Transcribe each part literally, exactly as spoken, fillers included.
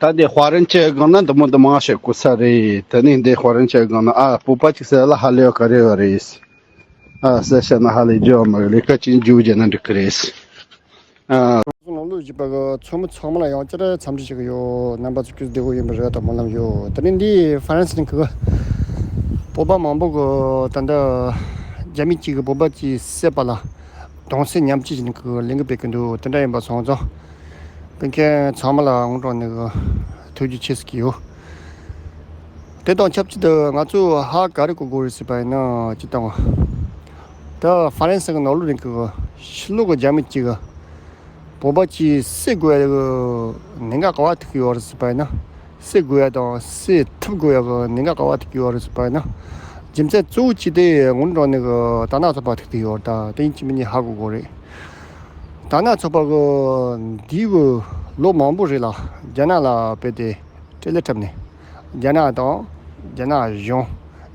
ད་འདི་ཧྥ་རན་སི་སྒང་ན་འདི་མོ་འདི་མང་ཤོས་གོ་ས་རེད། ད་ནི་འདི་ཧྥ་རན་སི་སྒང་ན་ཨ་བོད་པ་ཅིག་ཟེར་ལ་ཧ་ལས་ཡོད་ག་རེ་ཡོད་རེད། ཨ་ཟེར་བཤད་ན་ཧ་ལས་རྒྱུ་ཡོད་མ་རེད། ལས་ཀ་ཅིག་མཇུག་བརྒྱབ་ན་འགྲིག་གི་རེད། ཨ། ནང་ལོགས་བཞུགས་པ་གི་ཚོགས་མི་ཚང་མ་ལ་ཡང་བསྐྱར་འཚམས་འདྲི་ཞུ་གི་ཡོད། རྣམ་པ་ཚོ་སྐུ་གཟུགས་བདེ་པོ་ཡིན་པའི་རེ་བ་དང་སྨོན་ལམ་ཡོད། ད་ནི་འདི་ཧྥ་རན་སི་ནང་གི་བོད་པ་མང་པོ་གི་ད་ལྟ་རྒྱ་མི་གཅིག་གི་བོད་པ་གཅིག་བསད་པ་ལ་གདུང་སེམས་མཉམ་སྐྱེད་ཀྱི་ནང་གི་ལས་འགུལ་སྤེལ་གི་འདུག་དེ་འདྲ་ཡིན་པ་སོང་ཙང་། སྤེལ་མཁན་ཚང་མ་ལ་དངོས་གནས་ནས་ཐུགས་རྗེ་ཆེ་ཟེར་གྱི་ཡོད། དེ་དང་ཆབས་ཅིག་ཏུ་ང་ཚོས་ཧ་ག་རེ་གོ་དགོས་རེད་ཟེར་བ་ཡིན་ན་སྤྱིར་བཏང་ད་ཧྥ་རན་སི་གི་ནང་ལོགས་ནས་གི་ཕྱི་ལོགས་གི་རྒྱ་མི་གཅིག་གི་བོད་པ་གཅིག་བསད་དགོས་ཡ་གི་ཉེན་ཁ་ག་པར་ཐུག་གི་ཡོད་རེད་ཟེར་བ་ཡིན་ན། བསད་དགོས་ཡ་དང་བསད་ཐུབ་དགོས་ཡ་གི་ཉེན་ཁ་ག་པར་ཐུག་གི་ཡོད་རེད་ཟེར་བ་ཡིན་ན། རྒྱུ་མཚན་གཙོ་བོ་གཅིག་དེ་དངོས་གནས་ནས་གི་དར་ནག་ཚོགས་པ་ཐུག་གི་ཡོད་རེད། ད་དེ་ཡིན་གཅིག་མིན་གཉིས་ཧ་གོ་དགོས་རེད། དར་ནག་ཚོགས་པ་གི་འདས་པའི་ལོ་མང་པོ་རིང་ལ་རྒྱ་ནག་ལ་དཔེ་དེ་སྤྲེལ་ལད་འཁྲབ་ནས། རྒྱ་ནག་དང་། རྒྱ་ནག་གཞུང་།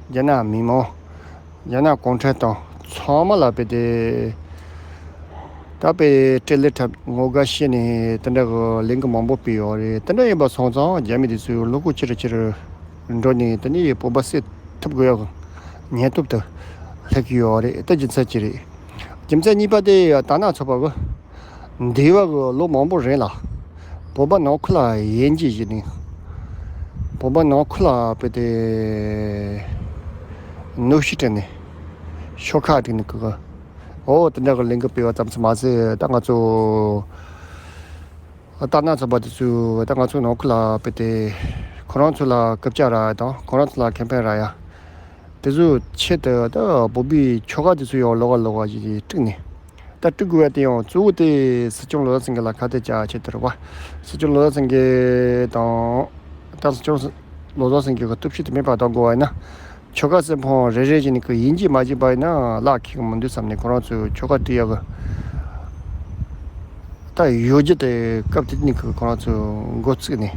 རྒྱ་ནག་མི་མང་། རྒྱ་ནག་གུང་ཁྲན་ཏང་ཚང་མ་ལ་དཔེ་དེ། ད་དཔེ་སྤྲེལ་ལད་འཁྲབ་ངོ་དགའ་བཤད་ནས་དེ་འདྲ་གི་ལས་འགུལ་མང་པོ་སྤེལ་ཡོད་རེད། དེ་འདྲ་ཡིན་པ་སོང་ཙང་རྒྱ་མི་དེ་ཚོའི་བློ་ཁོག་ཆེ་རུ་ཆེ་རུ་འགྲོ་ནས་དེ་ནས་བོད་པ་བསད་ཐུབ་དགོས་ཡག་གི་ཉེན་སྟོབས་དེ་སླེབས་ཀྱི་ཡོད་རེད། དེ་རྒྱུ་མཚན་གཅིག་རེད། རྒྱུ་མཚན་གཉིས་པ་དེ་དར་ནག་ཚོགས་པ་གི་འདས་པ་གི་ལོ་མང་པོ་རིང་ལ་བོད་པ་ནང་ཁུལ་ལ་དབྱེ་འབྱེད་བྱས་ནས། བོད་པ་ནང་ཁུལ་ལ་དཔེ་དེ་གནོན་ཤུགས་སྤྲད་ནས་ཤོག་ཁག་བསྒྲིགས་ནས་གི་གི་འོ་དེ་འདྲ་གི་ལས་འགུལ་སྤེལ་བ་ཙམ་ཞིག་མ་ཟད། ད་ང་ཚོ་དར་ནག་ཚོགས་པ་དེ་ཚོས་ད་ང་ཚོ་ནང་ཁུལ་ལ་དཔེ་དེ་ཁོ་རང་ཚོ་ལ་རྐུབ་ཀྱག་རག་ཡ་དང་ཁོ་རང་ཚོ་ལ་ཁེ་ཕན་རག་ཡ། དེ་ཚོའི་ཆེད་དུ་ད་བོད་པའི་ཆོལ་ཁ་དེ་ཚོ་ཡང་ལོགས་ཀ་ལོགས་ཀ་ཞིག་དཀྲུགས་ནས། ད་དཀྲུགས་དགོས་པ་དེ་ཡང་གཙོ་བོ་དེ་སྲིད་སྐྱོང་བློ་བཟང་སེང་གེ་ལ་ཁ་གཏད་བཅག་ཆེད་དུ་རེད་བ། སྲིད་སྐྱོང་བློ་བཟང་སེང་གེ་དང་། ད་སྲིད་སྐྱོང་བློ་བཟང་སེང་གེ་གི་སྟོབས་ཤུགས་དེ་མེད་པ་གཏོང་དགོས་པ་ཡིན་ན། ཆོལ་ཁ་སྲིད་དཔུང་རེ་རེ་བཞིན་གྱི་དབྱེ་འབྱེད་མ་བྱས་པ་ཡིན་ན་ལག་ཁེལ་གི་མི་འདུག་བསམ་ནས་ཁོ་རང་ཚོས་ཆོལ་ཁ་དཀྲུགས་ཡག་གི་ད་ཡོ་བྱད་དེ་སྐབས་དེ་ནས་ཁོ་རང་ཚོས་འགོ་བཙུགས་ནས་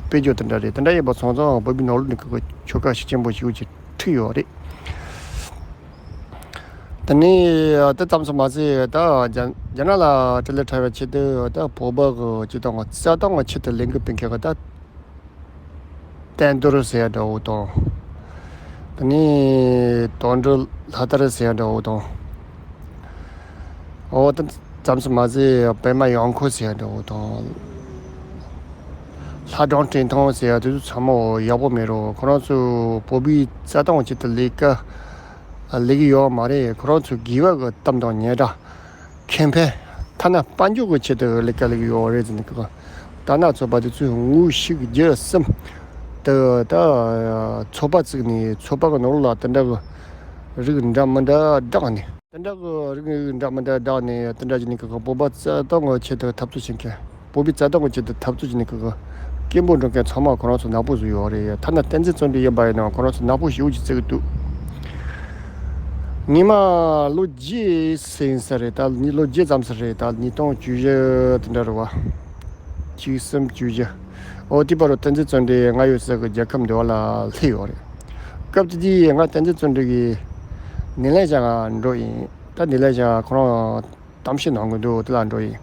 སྤེལ་རྒྱུ་དེ་འདྲ་རེད། དེ་འདྲ་ཡིན་པ་སོང་ཙང་བོད་པའི་ནང་ལོགས་ནས་ཁོ་ཆོལ་ཁ་ཤུགས་ཆེན་པོ་ཞིག་ཅིག་འཁྲུགས་ཡོད་རེད། དེ་ནས་དེ་ཙམ་དུ་མ་ཟད་ད་རྒྱ་རྒྱ་ནག་ལ་སྤྲེལ་ལད་འཁྲབ་པའི་ཆེད་དུ་ད་བོད་པ་གི་སྤྱི་དང་རྩ་དོན་གི་ཆེད་དུ་ལས་འགུལ་སྤེལ་མཁན་གི་ད། བསྟན་རྡོར་ཟེར་ཡ་འདྲ་བོ་དང་། དེ་ནས་དོན་གྲུབ་ལྷ་དར་ཟེར་ཡ་འདྲ་བོ་དང་། འོ་དེ་ཙམ་དུ་མ་ཟད་པད་མ་གཡང་འཁོར་ཟེར་ཡ་འདྲ་བོ་དང་། ལྷ་སྒྲོན་བཀྲས་མཐོང་ཟེར་ཡ་དེ་ཚོ་ཚང་མ་ཡག་པོ་མེད་རུང་ཁོ་རང་ཚོ་བོད་པའི་རྩ་དོན་ཆེད་དུ་ལས་ཀ་ལས་ཀྱི་ཡོད་མ་རེད། ཁོ་རང་ཚོ་དགེ་བ་གི་གཏམ་དང་སྙན་གྲགས། ཁེ་ཕན། ཐ་ན་དཔལ་འབྱོར་གྱི་ཆེད་དུ་ལས་ཀ་ལས་ཀྱི་ཡོད་རེད་ཟེར་ནས་གི། དར་ནག་ཚོགས་པ་དེ་ཚོས་ངོ་ཤེས་རྒྱུ་གསུམ་དུ་ད་ཚོགས་པ་བཙུགས་ནས་ཚོགས་པ་གི་ནང་ལ་དེ་འདྲ་གི་རིགས་འདྲ་མི་འདྲ་བསྒྲགས་ནས། དེ་འདྲ་གི་རིགས་འདྲ་མི་འདྲ་བསྒྲགས་ནས་དེ་འདྲ་བྱས་ནས་གི་བོད་པ་རྩ་དོན་གྱི་ཆེད་དུ་འཐབ་རྩོད་བྱེད་མཁན། བོད་པའི་རྩ་དོན་གྱི་ཆེད་དུ་འཐབ་རྩོད་བྱེད་མཁན་གྱི་སྐད་འབོད་འདྲེན་མཁན་ཚང་མ་ཁོ་རང་ཚོ་ནག་པོ་བཟོས་ཡོད་རེད། ཐ་ན་བསྟན་འཛིན་བརྩོན་འགྲུས་ཡིན་པ་ཡིན་ན་ཁོ་རང་ཚོ་ནག་པོ་ཞེ་པོ་ཅིག་བརྩི་གི་འདུག་ཉི་མ་ལོ་བརྒྱད་ཙམ་ཡིན་ས་རེད། ད་ཉི་ལོ་བརྒྱད་ཙམ་ས་རེད། ད་ཉིས་སྟོང་བཅུ་བཞི་དེ་འདྲ་རེད་བ། བཅུ་གསུམ་བཅུ་བཞི། འོ་དེ་བར་དུ་བསྟན་འཛིན་བརྩོན་འགྲུས་ང་ཡོད་ས་གི་རྒྱལ་ཁབ་འདི་བ་ལ་སླེབས་ཡོད་རེད། སྐབས་དེ་དུས་ང་བསྟན་འཛིན་བརྩོན་འགྲུས་ཀྱི་ནི་ལན་ཞང་འགྲོ་ཡིན། ད་ནི་ལན་ཞང་ཁོ་རང་གཏམ་བཤད་གནང་གི་འདུག་དེ་ལ་འགྲོ་ཡིན།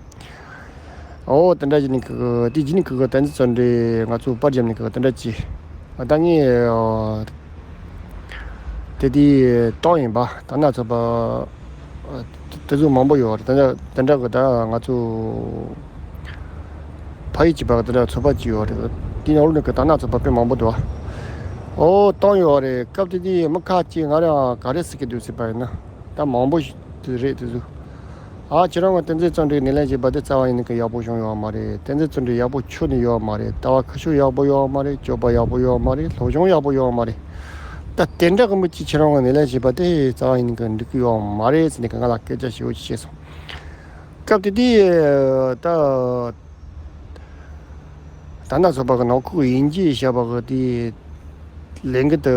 ཨོ་དེ་འདྲ་བྱས་ནས་ཁི་ཁི་དེ་བྱས་ནས་ཁི་ཁི་བསྟན་འཛིན་བརྩོན་འགྲུས་ང་ཚོ་པར་བརྒྱབ་ནས་ཁི་ཁི་དེ་འདྲ་བྱས། ད་ངས་དེ་དུས་ཏང་ཡིན་པ་དར་ནག་ཚོགས་པ་དེ་ཚོ་མང་པོ་ཡོད་རེད། དེ་འདྲ་དེ་འདྲ་གི་ད་ང་ཚོ་ཕ་ཡུལ་གཅིག་པ་གི་དེ་འདྲ་ཚོགས་པ་གཅིག་ཡོད་རེད། དེ་ནང་ལོགས་ནས་གི་དར་ནག་ཚོགས་པ་དཔེ་མང་པོ་འདུག་ཨོ་ཏང་ཡོད་རེད། སྐབས་དེ་དུས་མི་ཁ་ཅིག་ང་རང་ག་རེ་ཟེར་གི་འདུག་ཟེར་བ་ཡིན་ན་ད་མང་པོ་ཞིག་དེ་རེད་དེ་ཚོ། ཨ་ཁྱེད་རང་གི་བསྟན་འཛིན་བརྩོན་འགྲུས་ནི་ལན་བྱེད་པ་དེ་རྩ་བ་ཡིན་ནི་གི་ཡག་པོ་བྱུང་ཡོད་མ་རེད། བསྟན་འཛིན་བརྩོན་འགྲུས་ཡག་པོ་ཁྱོན་ནས་ཡོད་མ་རེད། ལྟ་བ་ཁ་ཕྱོགས་ཡག་པོ་ཡོད་མ་རེད། སྤྱོད་པ་ཡག་པོ་ཡོད་མ་རེད། སློབ་སྦྱོང་ཡག་པོ་ཡོད་མ་རེད། ད་དེ་འདྲ་གི་མི་གཅིག་ཁྱེད་རང་གི་ནི་ལན་བྱེད་པ་དེ་རྩ་བ་ཡིན་ནི་གི་འགྲིག་གི་ཡོད་མ་རེད་ཟེར་ནི་གི་ང་ལ་སྐད་ཆ་ཞེ་པོ་ཅིག་བཤད་སོང་། སྐབས་དེ་དུས་ད། དར་ནག་ཚོགས་པ་གི་ནང་ཁུལ་དབྱེ་འབྱེད་བྱས་པ་གི་དེ་ལས་འགུལ་དེ་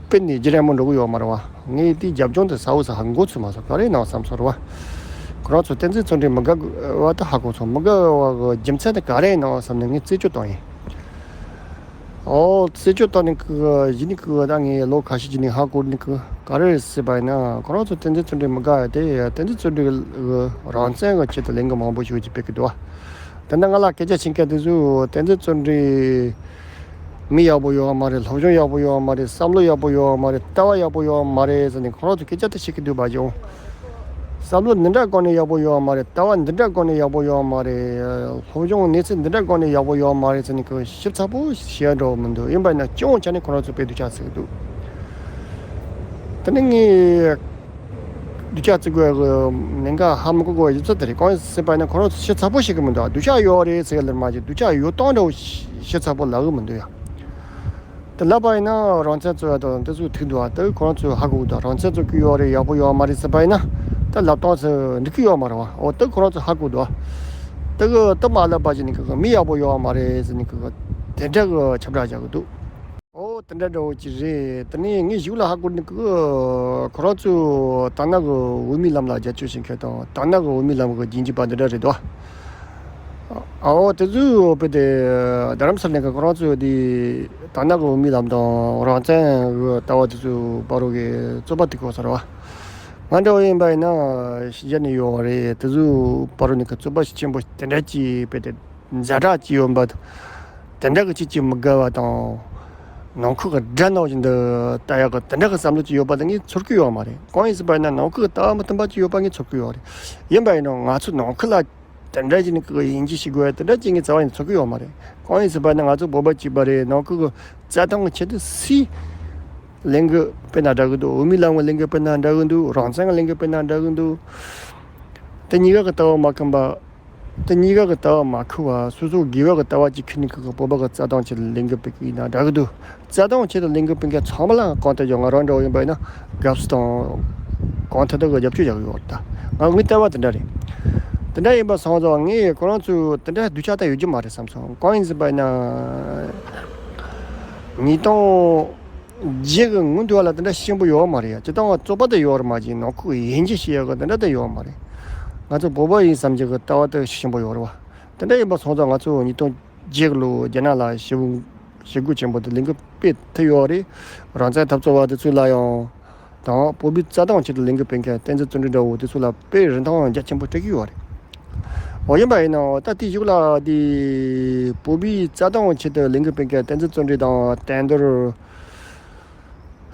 སྤེལ་ནས་རྒྱུན་རིང་མོ་འགྲོ་གི་ཡོད་མ་རེད་བ། ངས་དེའི་རྒྱབ་ལྗོངས་དེ་གསལ་པོ་གསལ་པོ་མགོ་ཚོས་མ་སོང་། ག་རེ་ཡིན་ནམ་བསམ་སོང་རེད་བ། ཁོ་རང་ཚོ་བསྟན་འཛིན་བརྩོན་འགྲུས་མི་དགའ་བ་དེ་ཧ་གོ་སོང་། མི་དགའ་བ་གི་རྒྱུ་མཚན་དེ་ག་རེ་ཡིན་ནམ་བསམ་ནས་ངས་རྩད་གཅོད་བཏང་ཡིན། ཨོ་རྩད་གཅོད་བཏང་ནས་ཁི་གི་གཞི་ནས་ཁི་གི་ད་ངས་ལོ་ཁ་ཤས་ཀྱི་ནས་ཧ་གོ་ནས་ཁི་ག་རེ་རེད་ཟེར་བ་ཡིན་ན་ཁོ་རང་ཚོ་བསྟན་འཛིན་བརྩོན་འགྲུས་མི་དགའ་ཡ་དེ་བསྟན་འཛིན་བརྩོན་འགྲུས་གི་རང་བཙན་གི་ཆེད་དུ་ལས་འགུལ་མང་པོ་ཞིག་ཅིག་སྤེལ་གི་འདུག་བ། དེ་འདྲ་ང་ལ་སྐད་ཆ་བྱེད་མཁན་དེ་ཚོས་བསྟན་འཛིན་བརྩོན་འགྲུས་མི་ཡག་པོ་ཡོད་མ་རེད། སློབ་སྦྱོང་ཡག་པོ་ཡོད་མ་རེད། བསམ་བློ་ཡག་པོ་ཡོད་མ་རེད། ལྟ་བ་ཡག་པོ་ཡོད་མ་རེད་ཟེར་ནས་ཁོ་རང་ཚོ་སྐད་ཆ་དེ་བཤད་ཀྱི་འདུག་པ། ཅུང་བསམ་བློ་འདི་འདྲ་སྒང་ནས་ཡག་པོ་ཡོད་མ་རེད། ལྟ་བ་འདི་འདྲ་སྒང་ནས་ཡག་པོ་ཡོད་མ་རེད། སློབ་སྦྱོང་གནས་ཚུལ་འདི་འདྲ་སྒང་ནས་ཡག་པོ་ཡོད་མ་རེད་ཟེར་ནས་ཁོས་ཞིབ་ཚགས་པོ་བཤད་འགྲོ་མི་འདུག། ཡིན་པ་ཡིན་ན་སྤྱི་ཡོངས་ཆ་ནས་ཁོ་རང་ཚོ་དཔེ་སྡུག་ཅག་ཟེར་གྱི་འདུག། དེ་ནས་ངས་སྡུག་ཅག་བརྩི་དགོས་ཀྱི་ཉེན་ཁ་ཧ་མི་གོ་གི་ཡོད་ཚད་དེ་རེད། གང་ཡིན་ཟེར་བ་ཡིན་ན་ཁོ་རང་ཚོ་ཞིབ་ཚགས་པོ་ཤེས་ཀྱི་མི་འདུག། སྡུག་ཅག་ཡོད་རེད་ཟེར་གྱི་ལར་མ་ཅིག་སྡུག་ཅག་ཡོད་སྟངས་འདྲ་བོ་ཞིབ་ཚགས་པོ་ལབ་ཀྱི་མི་འདུག་ཡ། དེ་ལབ་པ་ཡིན་ན་རང་བཙན་རྩོད་ཡ་དང་དེ་ཚོ་ཐུག་འདུག་ཨ། དེ་ཁོ་རང་ཚོས་ཧ་གོ་གི་འདུག། རང་བཙན་རྩོད་ཀྱི་ཡོད་རེད། ཡག་པོ་ཡོད་མ་རེད་ཟེར་བ་ཡིན་ན་དེ་ལབ་སྟངས་ཚོ་འགྲིག་གི་ཡོད་མ་རེད་བ། འོ་དེ་ཁོ་རང་ཚོས་ཧ་གོ་འདུག་ཨ། དེ་གི་དེ་མ་ལབ་པ་ཅིག་ནི་གི་མི་ཡག་པོ་ཡོད་མ་རེད་ཟེར་ནི་གི་དེ་འདྲ་གི་ཁྱབ་བསྒྲགས་བྱ་གི་འདུག། ཨོ་དེ་འདྲ་འདྲ་བོ་ཅིག་རེད། དེ་ནས་ངས་གཞུག་ལ་ཧ་གོ་ནི་གི་ཁོ་རང་ཚོ་དར་ནག་གི་འོས་མིའི་ལམ་ལ་རྒྱབ་སྐྱོར་བྱེད་མཁན་དང་དར་ནག་གི་འོས་མིའི་ལམ་གི་རྒྱུན་འཁྱོངས་པ་འདི་འདྲ་རེད་དོ། ཨའོ་དེ་ཚོའི་བོད་དེ་རྡ་རམ་ས་ལ་ནས་ཁོ་རང་ཚོའི་དེ་དར་ནག་གི་འོས་མིའི་ལམ་དང་རང་བཙན་གི་ལྟ་བ་དེ་ཚོའི་བར་རོ་གི་རྩོད་པ་དེ་གོ་ས་རེད་བ། ང་འདྲ་བོ་ཡིན་པ་ཡིན་ན་ཕྱི་རྒྱལ་ནས་ཡོད་རེད། དེ་ཚོའི་བར་རོ་ནས་ཁོ་རྩོད་པ་ཆེན་པོ་དེ་འདྲ་ཅིག་བོད་དེ་ཛ་དྲག་ཅིག་ཡོད་པ་དེ་འདྲ་གི་ཅིག་ཅིག་མི་དགའ་བ་དང་། ནང་ཁུལ་གི་དགྲ་ནང་བཞིན་དུ་ལྟ་ཡག་གི་དེ་འདྲ་གི་བསམ་བློ་ཅིག་ཡོད་པ་དེ་ངས་ཚོར་གི་ཡོད་མ་རེད། གང་ཡིན་ཟེར་བ་ཡིན་ན་ནང་ཁུལ་གི་ལྟ་བ་མི་མཐུན་པ་ཅིག་ཡོད་པ་ངས་ཚོར་གི་ཡོད་རེད། ཡིན་པ་ཡིན་ན་ང་ཚོ་ནང་ཁུལ་ལ་དེ་འདྲ་ཞིག་ནི་གི་ཡིན་གཅིག་ཞིག་དགོས་དེ་འདྲ་ཅིག་ངས་རྩ་བ་ནས་ཚོར་གི་ཡོད་མ་རེད། གང་ཡིན་ཟེར་བ་ན་ང་ཚོ་བོད་པ་གཅིག་པ་རེད། ནང་ཁུལ་གི་རྩ་དོན་གི་ཆེད་དུ་སུས་ལས་འགུལ་སྤེལ་ན་འདྲ་གི་འདུག། འོས་མིའི་ལམ་གི་ལས་འགུལ་སྤེལ་ན་འདྲ་གི་འདུག། རང་བཙན་གི་ལས་འགུལ་སྤེལ་ན་འདྲ་གི་འདུག། དེ་གཉིས་ཀ་གི་ལྟ་བ་མ་མཁུར་བ། དེ་གཉིས་ཀ་གི་ལྟ་བ་མ་མཁུར་བ་སོ་སོ་དགེ་བ་གི་ལྟ་བ་ཅིག་ཁུར་ནས་ཁུར་གི་བོད་པ་གི་རྩ་དོན་ཆེད་ལས་འགུལ་སྤེལ་གི་ཡིན་ན་འདྲ་གི་འདུག། རྩ་དོན་ཆེད་དུ་ལས་འགུལ་སྤེལ་མཁན་ཚང་མ་ལ་གང་ལྟར་ཀྱང་ང་རང་འདྲ་བོ་ཡིན་པ་ཡིན་ན་དགའ་བསུ་དང་གང་ཐད་དུ་གི་རྒྱབ་སྐྱོར་བྱ་གི་ཡོད་རེད། ད་ང་ངའི་ལྟ་བ་དེ་འདྲ་རེད། དེ་འདྲ་ཡིན་པ་སོང་ཙང་ངས་ཁོ་རང་ཚོས་དེ་འདྲ་སྡུག་ཅག་ད་ཡོད་རྒྱུ་མ་རེད་བསམ་སོང་། གང་ཡིན་ཟེར་བ་ཡིན་ན། ཉིས་སྟོང་རྗེས་ཀྱི་སྔོན་དུ་བ་ལ་དེ་འདྲ་ཤེས་པོ་ཡོད་མ་རེད་ཡ། སྤྱིར་བཏང་བ་རྩོད་པ་དེ་ཡོད་རེད་མ་གཞི་ནང་ཁུལ་གྱི་དབྱེ་འབྱེད་བྱེད་ཡག་གི་དེ་འདྲ་དེ་ཡོད་མ་རེད། ང་ཚོ་བོད་པ་ཡིན་བསམ་གྱི་གི་ལྟ་བ་དེ་ཤེས་པོ་ཡོད་རེད་བ། དེ་འདྲ་ཡིན་པ་སོང་ཙང་ང་ཚོ་ཉིས་སྟོང་བརྒྱད་ལོ་རྒྱ་ནག་ལ་ཞི་བོ་ཞི་རྒོལ་ཆེན་པོ་དེ་ལས་འགུལ་སྤེལ་ཐུབ་ཡོད་རེད། རང་བཙན་འཐབ་རྩོད་པ་དེ་ཚོ་ལ་ཡང་དང་བོད་པའི་རྩ་དོན་ཆེད་དུ་ལས་འགུལ་སྤེལ་མཁན་བསྟན་འཛིན་བརྩོན་འགྲུས་འདྲ་བོ་དེ་ཚོ་ལ་དཔེ་རིན་ཐང་རྒྱ་ཆེན་པོ་སྤྲད་ཀྱི་ཡོད་རེད། འོ་ཡིན་པ་ཡིན་ནའང་ད་དེའི་གཞུག་ལ་དེ་བོད་པའི་རྩ་དོན་ཆེད་དུ་ལས་འགུལ་སྤེལ་མཁན་བསྟན་འཛིན་བརྩོན་འགྲུས་དང་བསྟན་རྡོར།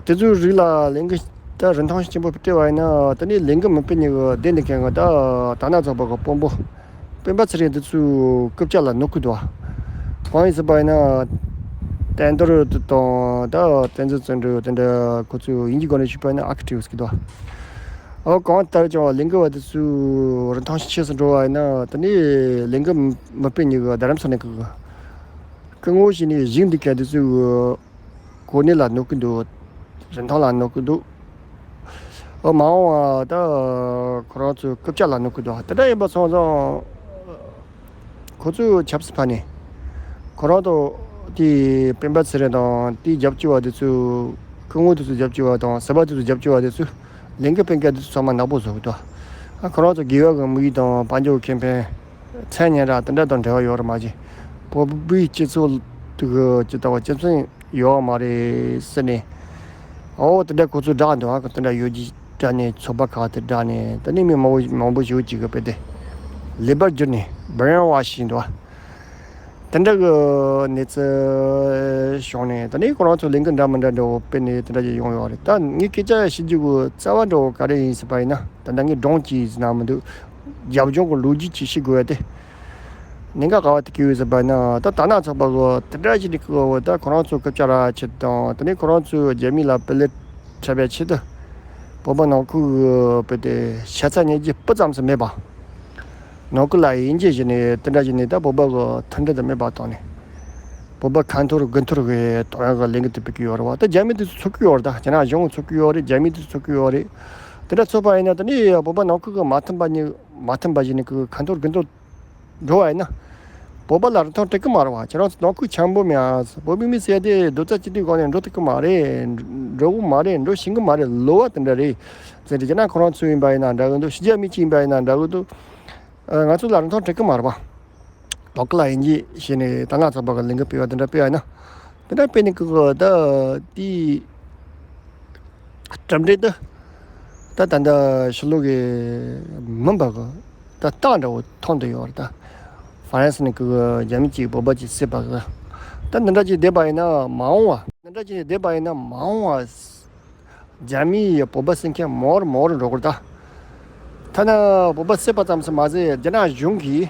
དེ་ཚོའི་རིགས་ལ་ལས་འགུལ་ད་རིན་ཐང་ཆེན་པོ་སྤྲད་པ་ཡིན་ན་དེ་ནས་ལས་འགུལ་མི་སྤེལ་མཁན་གྱི་བསྡད་འདུག་མཁན་གྱི་ད་དར་ནག་ཚོགས་པ་གི་དཔོན་པོ་སྤེན་པ་ཚེ་རིང་དེ་ཚོའི་རྐུབ་བཀྱག་ལ་གནོད་ཀྱི་འདུག་བ། གང་ཡིན་ཟེར་བ་ཡིན་ན་བསྟན་རྡོར་དེ་དང་ད་བསྟན་འཛིན་བརྩོན་འགྲུས་དེ་འདྲ་ཁོ་ཚོས་དབྱིན་ཇིའི་སྒོ་ནས་ཞུས་པ་ཡིན་ན་ཨེག་ཊིབ་ཟེར་གྱི་འདུག་བ། འོ་གང་ལྟར་ཀྱང་ལས་འགུལ་བ་དེ་ཚོའི་རིན་ཐང་ཆེ་སུ་འགྲོ་བ་ཡིན་ན་དེ་ནས་ལས་འགུལ་མི་སྤེལ་མཁན་གྱི་རྡ་རམ་ས་ནས་གི་སྐུ་ངོ་བྱས་ནས་བཞུགས་འདུག་མཁན་དེ་ཚོའི་གོ་གནས་ལ་གནོད་ཀྱི་འདུག། རིན་ཐང་ལ་གནོད་ཀྱི་འདུག། ཨོ་མ་འོངས་པ་ད་ཁོ་རང་ཚོའི་རྐུབ་བཀྱག་ལ་གནོད་ཀྱི་འདུག། དེ་འདྲ་ཡིན་པ་སོང་ཙང་ཁོ་ཚོའི་ཆབ་སྲིད་ཕ་ནས་ཁོ་རང་དང་དེའི་སྤེན་པ་ཚེ་རིང་དང་དེའི་རྒྱབ་སྐྱོར་བ་དེ་ཚོའི་སྐུ་ངོ་དེ་ཚོའི་རྒྱབ་སྐྱོར་བ་དང་སྲིད་པ་དེ་ཚོའི་རྒྱབ་སྐྱོར་བ་དེ་ཚོས་ལས་འགུལ་སྤེལ་མཁན་དེ་ཚོ་ཚང་མ་ནག་པོ་བཟོ་གི་འདུག། ཨ་ཁོ་རང་ཚོ་དགེ་བ་གི་དམིགས་ཡུལ་དང་དཔལ་འབྱོར་ཁེ་ཕན། མཚན་སྙན་གྲགས་དེ་འདྲ་དང་འབྲེལ་བ་ཡོད་རེད་མ་གཞི། བོད་པའི་སྤྱི་ཚོགས་དེ་གི་ཅི་ལྟ་བ་སྤྱི་མཚུངས་ཡོད་མ་རེད་ཟེར་ནས། ཨོ་དེ་འདྲ་ཁོ་ཚོས་བསྒྲགས་འདུག་ཨ། དེ་འདྲ་ཡོད་རྒྱུ་དྲ་ནས་ཚོགས་པ་ཁག་དེ་བསྒྲགས་ནས་དེ་ནས་མི་མང་པོ་མང་པོ་ཞིག་ཅིག་གི་དཔེ་དེ་ལེ་བར་གྱུར་ནས་བྷི་རེན་ཝ་ཤི་བྱས་འདུག་ཨ། དེ་འདྲ་གི་གནས་ཚུལ་བྱུང་ནས་དེ་ནས་ཁོ་རང་ཚོ་ལས་འགུལ་འདྲ་མི་འདྲ་འདྲ་བོ་སྤེལ་ནས་དེ་འདྲ་ཅིག་ཡོང་ཡོད་རེད། ད་ངས་སྐད་ཆ་བཤད་རྒྱུ་གི་རྩ་བ་འདྲ་བོ་ག་རེ་ཡིན་ཟེར་བ་ཡིན་ན་ད་ལྟ་ངས་སྒྲུང་ཅིག་ཟེར་ན་མི་འདུག། རྒྱབ་ལྗོངས་ཀྱི་ལོ་རྒྱུས་ཅིག་ཤེས་དགོས་ཡ་དེ། ཉེན་ཁ་ག་བ་དེ་སྐྱེས་ཡོད་ཟེར་བ་ན་ད་དར་ནག་ཚོགས་པ་གི་དེ་འདྲ་ཞིག་ནས་ཀྱི་ད་ཁོ་རང་ཚོ་རྐུབ་བཀྱག་རག་ཆེད་དང་དེ་ནས་ཁོ་རང་ཚོས་རྒྱ་མི་ལ་བེད་ལེ་འཁྲབ་པའི་ཆེད་དུ་བོད་པ་ནང་ཁུལ་གི་བོད་དེ་ཤ་ཚ་ཉེས་རྒྱུ་སྤུ་ཙམ་ཟིག་མེད་པ། ནང་ཁུལ་ལ་དབྱེ་འབྱེད་བྱས་ནས་དེ་འདྲ་བྱས་ནས་ད་བོད་པ་གི་མཐུན་སྒྲིལ་དེ་མེད་པ་བཏང་ནས་བོད་པ་ཁ་འཐོར་དགུ་འཐོར་གི་གཏོང་ཡག་གི་ལས་འགུལ་དེ་སྤེལ་གི་ཡོད་རེད་བ། ད་རྒྱ་མི་དེ་ཚོ་ཚོར་གི་ཡོད་རེད། ད་རྒྱ་ནག་གཞུང་ཚོར་གི་ཡོད་རེད། རྒྱ་མི་དེ་ཚོ་ཚོར་གི་ཡོད་རེད། དེ་འདྲ་ཚོར་བ་ཡིན་ན་ད་ནི་བོད་པ་ནང་ཁུལ་གི་མ་མཐུན་པ་ཉིད་མ་མཐུན་པ་བྱས་ནས་གི་ཁ་འཐོར་དགུ་འཐོར་འགྲོ་བ་ཡིན་ན། བོད་པ་ལ་རིན་ཐང་སྤྲད་གི་མ་རེད་བ། ཁྱེད་རང་ཚོ་ནང་ཁུལ་འཆམ་པོ་མེད་ཨ། བོད་མི་མི་ཟེར་དེ་རྡོག་རྩ་གཅིག་སྒྲིལ་སྒང་ནས་འགྲོ་ཐུབ་གི་མ་རེད། འགྲོ་གི་མ་རེད། འགྲོ་ཤེས་གི་མ་རེད། ལོ་བ་དེ་འདྲ་རེད་ཟེར་ཏེ། རྒྱ་ནག་ཁོ་རང་ཚོ་ཡིན་པ་ཡིན་ན་འདྲ་གི་འདུག། ཕྱི་རྒྱལ་མི་གཅིག་ཡིན་པ་ཡིན་ན་འདྲ་གི་འདུག། ཨ། ང་ཚོ་ལ་རིན་ཐང་སྤྲད་གི་མ་རེད་བ། ལོ་ཀལ་ལ་དབྱེ་འབྱེད་བྱས་ནས་དར་ནག་ཚོགས་པ་གི་ལས་འགུལ་སྤེལ་བ་དེ་འདྲ་སྤེལ་བ་ཡིན་ན། དེ་འདྲ་སྤེལ་ནས་གི་གི་ད་དེའི་གྲུབ་འབྲས་དེ་ད་ད་ལྟ་ཕྱི་ལོགས་གི་མི་འབའ་གི་ད་རྟགས་འདྲ་བོ་མཐོང་དུ་ཡོད་རེད་ད། ཕ་རན་སི་ནས་ཀྱི་རྒྱ་མི་གཅིག་བོད་པ་གཅིག་བསད་པ་གི། ད་འདི་འདྲ་ཅིག་བསྡད་པ་ཡིན་ན་མ་འོངས་པ། འདི་འདྲ་ཅིག་བསྡད་པ་ཡིན་ན་མ་འོངས་པ། རྒྱ་མིའི་བོད་པ་བསད་མཁན་མང་རུ་མང་རུ་འགྲོ་གི་རེད་ད། ཐ་ན་བོད་པ་བསད་པ་ཙམ་ཞིག་མ་ཟད་རྒྱ་ནག་གཞུང་གིས་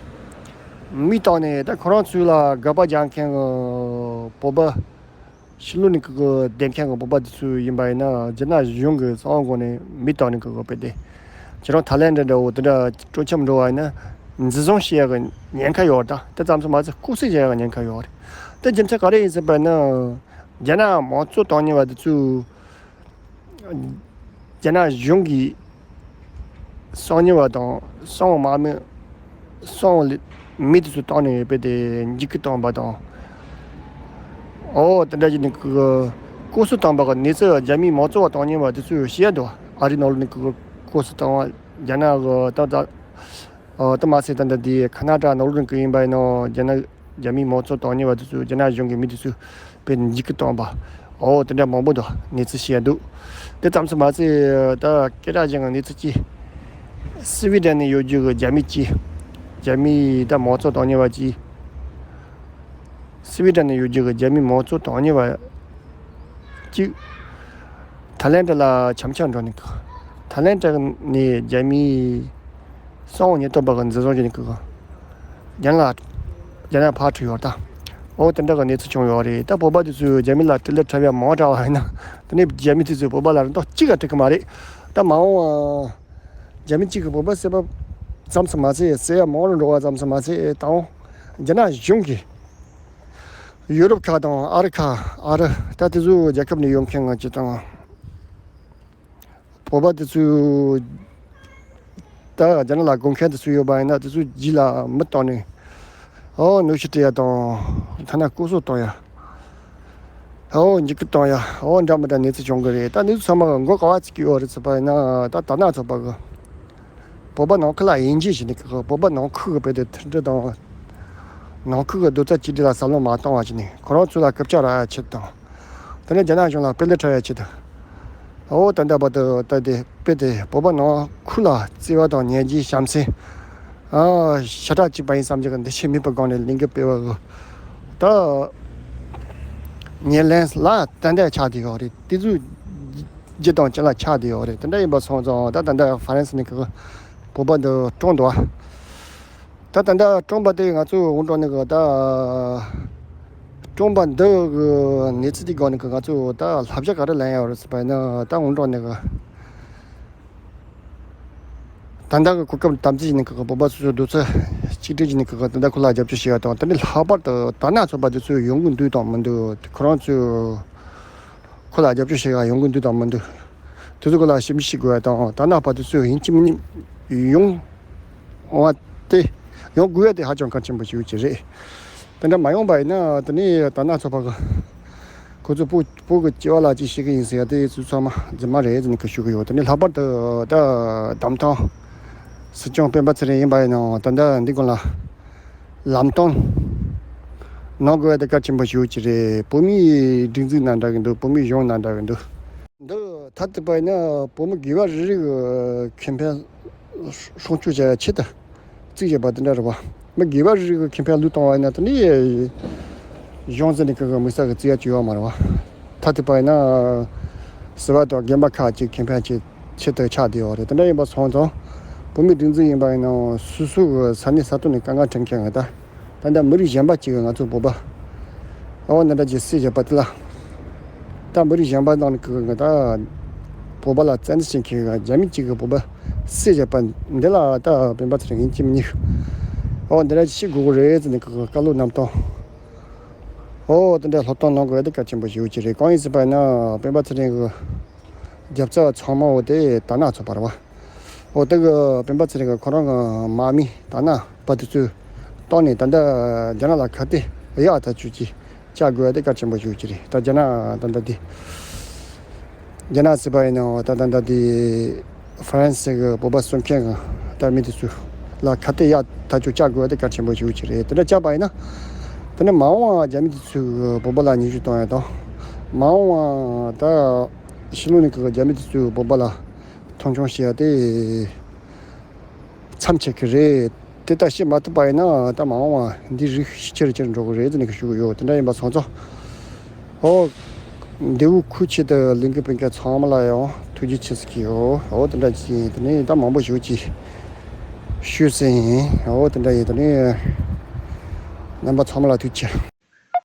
མི་བཏང་ནས་ད་ཁོ་རང་ཚོ་ལ་དགག་པ་རྒྱག་མཁན་གྱི་བོད་པ་ཕྱི་ལོགས་ནས་ཀྱི་བསྡད་མཁན་གྱི་བོད་པ་དེ་ཚོ་ཡིན་པ་ཡིན་ན་རྒྱ་ནག་གཞུང་གིས་གསང་བའི་སྒོ་ནས་མི་བཏང་ནས་ཀྱི་བོད་པ་དེ་ཁྱེད་རང་ཐའི་ལེན་ཌི་འདྲ་བོ་དེ་འདྲ་སྤྲོ་འཆམ་འགྲོ་བ་ཡིན་ན་འཛིན་བཟུང་བྱེད་ཡག་གི་ཉེན་ཁ་ཡོད་རེད་ད། དེ་ཙམ་ཞིག་མ་ཟད་ལྐོག་བསད་བྱེད་ཡག་གི་ཉེན་ཁ་ཡོད་རེད། དེ་རྒྱུ་མཚན་ག་རེ་ཡིན་ཟེར་བ་ཡིན་ན་རྒྱ་ནག་མང་གཙོ་དོན་གཉེར་བ་དེ་ཚོས། རྒྱ་ནག་གཞུང་གིས་གསང་ཉུལ་བ་དང་གསང་བ་དམག་མི་གསང་བ་མི་དེ་ཚོ་བཏང་ནས་ཡོད་པའི་དེ་འཇིགས་སྐུལ་བཏང་བ་དང་། ཨོ་དེ་འདྲ་བྱས་ནས་ཀྱི་ལྐོག་གསོད་བཏང་བ་གི་གནས་ཚུལ་རྒྱ་མིའི་མང་གཙོ་བ་དོན་གཉེར་བ་དེ་ཚོས་བཤད་འདུག་ཨ་རིའི་ནང་ལོགས་ནས་ཀྱི་ལྐོག་གསོད་བཏང་བ་རྒྱ་ནག་གི་ད་ད། ཨོ་དེ་མ་ཟད་ད་ལྟ་དེ་ཁ་ན་ཌ་ནང་ལོགས་ནས་ཀྱི་ཡིན་པ་ཡིན་ནོ་རྒྱ་ནག་རྒྱ་མིའི་མང་གཙོ་དོན་གཉེར་བ་དེ་ཚོས་རྒྱ་ནག་གཞུང་གི་མི་དེ་ཚོས་དཔེ་འཇིགས་སྐུལ་བཏང་བ། ཨོ་དེ་འདྲ་མང་པོ་འདུག་གནས་ཚུལ་བཤད་འདུག་དེ་ཙམ་ཞིག་མ་ཟད་ད་སྐད་གྲགས་ཅན་གྱི་གནས་ཚུལ་གཅིག་སི་ཝི་ཌེན་ནས་ཡོད་རྒྱུ་གི་རྒྱ་མི་གཅིག་རྒྱ་མིའི་ད་མང་གཙོ་དོན་གཉེར་བ་གཅིག་སི་ཝི་ཌེན་ནས་ཡོད་རྒྱུ་གི་རྒྱ་མིའི་མང་གཙོ་དོན་གཉེར་བ་གཅིག་ཐའི་ལེན་ཌི་ལ་འཆམ་འཆམ་འགྲོ་ནས་ཀྱི། ཐའི་ལེན་ཌི་ནས་རྒྱ་མིའི་གསང་བ་ཉེན་རྟོག་པ་གི་འཛིན་བཟུང་བྱས་ནས་ཀྱི། རྒྱ་ནག་རྒྱ་ནག་ཕར་ཁྲིད་ཡོད་ད། ཨོ་དེ་འདྲ་གི་གནས་ཚུལ་བྱུང་ཡོད་རེད། ད་བོད་པ་དེ་ཚོས་རྒྱ་མི་ལ་དཀྲུག་ལས་འཁྲབ་ཡ་མང་དྲགས་པ་ཡིན་ན་དེ་ནས་རྒྱ་མི་དེ་ཚོས་བོད་པ་ལ་རིན་ཐང་གཅིག་ཀྱང་སྤྲད་གི་མ་རེད། ད་མ་འོངས་པ་རྒྱ་མི་གཅིག་གིས་བོད་པ་བསད་པ་ཙམ་ཞིག་མ་ཟད་བསད་ཡ་མང་རུ་འགྲོ་བ་ཙམ་ཞིག་མ་ཟད་ད་རྒྱ་ནག་གཞུང་གིས། ཡུ་རོབ་ཁག་དང་ཨ་རི་ཁག་ཨ་རི་ད་དེ་ཚོའི་རྒྱལ་ཁབ་ནས་ཡོང་མཁན་ང་ཅི་དང་། བོད་པ་དེ་ཚོའི་ད་རྒྱ་ནག་ལ་དགོས་མཁན་དེ་ཚོ་ཡོད་པ་ཡིན་ན་དེ་ཚོའི་རྗེས་ལ་མི་བཏང་ནས། ཨོ་གནོན་ཤུགས་སྤྲད་ཡ་དང་ཐ་ན་ལྐོག་གསོད་གཏོང་ཡ། ཨོ་འཇིགས་སྐུལ་གཏོང་ཡ་ཨོ་འདྲ་མི་འདྲ་གནས་ཚུལ་བྱུང་གི་རེད། ད་གནས་ཚུལ་ཚང་མ་མགོ་ག་བ་ཚིག་གི་ཡོད་རེད་ཟེར་བ་ཡིན་ན་ད་དར་ནག་ཚོགས་པ་གི་བོད་པ་ནང་ཁུལ་ལ་དབྱེ་འབྱེད་བྱས་ནས་ཀྱི་བོད་པ་ནང་ཁུལ་གྱི་བོད་དེ་མཐུན་སྒྲིལ་དང་། ནང་ཁུལ་གྱི་རྡོག་རྩ་གཅིག་སྒྲིལ་ལ་བསམ་བློ་མ་བཏང་བ་བྱས་ནས་ཁོ་རང་ཚོ་ལ་སྐུ་ཕྱྭ་རག་ཡ་ཆེད་དང་། དེ་ནས་རྒྱ་ནག་གཞུང་ལ་དཔེ་ལེ་འཁྲབ་ཡ་ཆེད་དུ། འོ་ད་ལྟ་བར་དུ་ད་དེ་དཔེ་དེ་བོད་པ་ནང་ཁུལ་ལ་བརྩེ་བ་དང་ཉེ་རྒྱུའི་བྱམས་སེམས། ཨ་ཤ་ཁྲག་གཅིག་པ་ཡིན་བསམ་རྒྱུ་གི་འདུ་ཤེས་མེད་པའི་སྒང་ནས་ལས་འགུལ་སྤེལ་བ་གི་ད། ཉེར་ལེན་ལ་ཏན་ཏན་ཆགས་བསྡད་ཡོད་རེད། དེ་ཚོའི་རྒྱུ་དང་རྐྱེན་ལ་ཆགས་བསྡད་ཡོད་རེད། དེ་འདྲ་ཡིན་པ་སོང་ཙང་ད་ད་ལྟ་ཧྥ་རན་སི་ནས་ཀྱི་བོད་པ་འདི་བཀྲོངས་འདུག་ད་ད་ལྟ་བཀྲོངས་པ་དེ་ང་ཚོ་ཝུན་ཀྲོང་ནས་ཀྱི་ད་བཀྲོངས་པ་འདི་གི་གནས་ཚུལ་དེའི་སྒང་ནས་ཀྱི་ང་ཚོ་ད་བསླབ་བྱ་ག་རེ་ལེན་ཡོད་རེད་ཟེར་བ་ཡིན་ན་ད་ཝུན་ཀྲོང་ནས་ཀྱི། ད་ལྟ་གི་གོ་སྐབས་དམ་འཛིན་བྱས་ནས་ཀྱི་བོད་པ་སོ་སོའི་རྡོག་རྩ་གཅིག་སྒྲིལ་བྱས་ནས་ཀྱི་ད་ལྟ་ཁོ་ལ་རྒྱབ་སྐྱོར་བྱེད་ཡ་དང་དེ་ནས་ལྷག་པར་དུ་དར་ནག་ཚོགས་པ་དེ་ཚོས་ཡོང་གི་འདུག་དང་མི་འདུག་ཁོ་རང་ཚོས་ཁོ་ལ་རྒྱབ་སྐྱོར་བྱེད་ཡ་ཡོང་གི་འདུག་དང་མི་འདུག་དེ་ཚོ་ཁོ་ལ་ཞིབ་འཇུག་བྱེད་དགོས་ཡ་དང་དར་ནག་པ་དེ་ཚོས་ཡིན་གཅིག་མིན་གཉིས་ཡོང་བ་དེ་ཡོང་དགོས་ཡ་དེ་ཧ་ཅང་གལ་ཆེན་པོ་ཞིག་ཅིག་རེད། དེ་འདྲ་མ་ཡོང་པ་ཡིན་ན་དེ་ནས་དར་ནག་ཚོགས་པ་གི་ཁོ་ཚོ་བོད་བོད་ཀྱི་སྐྱེ་བ་ལ་ཅིག་ཤེས་ཀྱི་ཡིན་ཟེར་ཡ་དེ་ཚོ་ཚང་མ་རྫུན་མ་རེད་ཟེར་ནས་ཁོ་ཞུ་གི་ཡོད། དེ་ནས་ལྷག་པར་དུ་ད་བདམས་ཐོན་སྲིད་སྐྱོང་སྤེན་པ་ཚེ་རིང་ཡིན་པ་ཡིན་ནའང་ད་ལྟ་འདི་སྒང་ལ་ལམ་སྟོན་གནང་དགོས་ཡ་དེ་གལ་ཆེན་པོ་ཞིག་ཅིག་རེད། བོད་མིའི་སྒྲིག་འཛུགས་ནང་འདྲ་གི་འདུག་བོད་མིའི་གཞུང་ནང་འདྲ་གི་འདུག་འདི་ད་ལྟ་བ་ཡིན་ན་བོད་མི་སྒེར་པ་རེ་རེ་གི་ཁེ་ཕན་སྲུང་སྐྱོབ་བྱ་ཡ་ཆེད་དུ། རྩིས་བྱས་པ་དེ་འདྲ་རེད་བ། མི་སྒེར་པ་རེ་རེ་གི་ཁེ་ཕན་བློས་གཏོང་བ་ཡིན་ན་དེ་ནི་གཞུང་ཟེར་ནས་གི་གི་དམིགས་བསལ་གི་རྩིས་ཡ་ཅིག་ཡོད་མ་རེད་བ། ད་ཐེ་པ་ཡིན་ན་ཟུར་པ་དང་རྒན་པ་ཁག་ཅིག་ཁེ་ཕན་ཆེད་ཆེད་དུ་ཆགས་བསྡད་ཡོད་རེད། དེ་འདྲ་ཡིན་པ་སོང་ཙང་བོད་མི་སྒྲིག་འཛུགས་ཡིན་པ་ཡིན་ནའང་སོ་སོ་གི་ས་གནས་ས་ཐོག་ནས་དཀའ་ངལ་འཕྲད་མཁན་གི་ད། ད་ལྟ་མི་རིགས་གཞན་པ་གཅིག་གིས་ང་ཚོ་བོད་པ་ཨ་བ་འདི་འདྲ་ཅིག་བསད་བཞག་པ་དེ་ལ། ད་མི་རིགས་གཞན་པ་ནང་གི་ད་བོད་པ་ལ་བཙན་འཛུལ་བྱེད་མཁན་རྒྱ་མི་གཅིག་གིས་བོད་པ་བསད་བཞག་པ་འདི་ལ་ད་སྤེན་པ་ཚེ་རིང་ཡིན་གཅིག་མིན་གཉིས་ཨ་བ་འདི་འདྲ་ཅིག་བྱེད་དགོས་ཀྱི་རེད་ཟེར་ནས་གི་བཀའ་སློབ་གནང་སྟངས་ཨོ་དེ་འདྲ་སློབ་སྟོན་གནང་དགོས་ཡ་དེ་གལ་ཆེན་པོ་ཞིག་ཡོད་ཀྱི་རེད། གང་ཡིན་ཟེར་བ་ཡིན་ན་སྤེན་པ་ཚེ་རིང་གི་རྒྱབ་རྩ་ཚང་མ་འོ་དེ་དར་ནག་ཚོགས་པ་རེད་བ། འོ་དེ་གི་སྤེན་པ་ཚེ་རིང་གི་ཁོ་རང་གི་དམག་མི་དར་ནག་པ་དེ་ཚོས་བཏང་ནས་ད་ལྟ་རྒྱ་ནག་ལ་ཁ་གཏད་ཡག་ཐག་ཆོད་ཀྱི་བཅག་དགོས་ཡ་དེ་གལ་ཆེན་པོ་ཞིག་ཡོད་ཀྱི་རེད། ད་རྒྱ་ནག་ད་ལྟ་དེ་རྒྱ་ནག་ཟེར་བ་ཡིན་ནའང་ད་ད་ལྟ་དེ་ཧྥ་རན་སི་གི་བོད་པ་གསོད་མཁན་གི་ད་མི་དེ་ཚོ་ལ་ཁ་གཏད་ཡག་ཐག་ཆོད་བཅག་དགོས་ཡ་དེ་གལ་ཆེན་པོ་ཞིག་ཡོད་ཀྱི་རེད། དེ་འདྲ་བཅག་པ་ཡིན་ན་དེ་ནས་མ་འོངས་པ་རྒྱ་མི་དེ་ཚོས་བོད་པ་ལ་ཉེས་ཆད་གཏོང་ཡ་དང་མ་འོངས་པ་ད་ཕྱི་ལོགས་ནས་གི་རྒྱ་མི་དེ་ཚོས་བོད་པ་ལ་མཐོང་ཆུང་བྱེད་ཡ་དེ་མཚམས་ཆད་ཀྱི་རེད། དེ་ལྟ་བྱེད་མ་ཐུབ་པ་ཡིན་ན་ད་མ་འོངས་པ་འདི་རིགས་ཤུགས་ཆེ་རུ་ཆེ་རུ་འགྲོ་གི་རེད་ཟེར་ནས་ཞུ་གི་ཡོད། དེ་འདྲ་ཡིན་པ་སོང་ཙང་། ཨོ། འདི་བོ་ཁུལ་ཆེད་དུ་ལས་འགུལ་སྤེལ་མཁན་ཚང་མ་ལ་ཡང་ཐུགས་རྗེ་ཆེ་ཟེར་གྱི་ཡོད། ཨོ་དེ་འདྲ་ཅིག་ཡིན། དེ་ནས་ད་མང་པོ་ཞིག་ཅིག་ཞུས་ཟིན་ཡིན། ཨོ་དེ་འདྲ་ཡིན། དེ་ནས་རྣམ་པ་ཚང་མ་ལ་ཐུགས་རྗེ་ཆེ།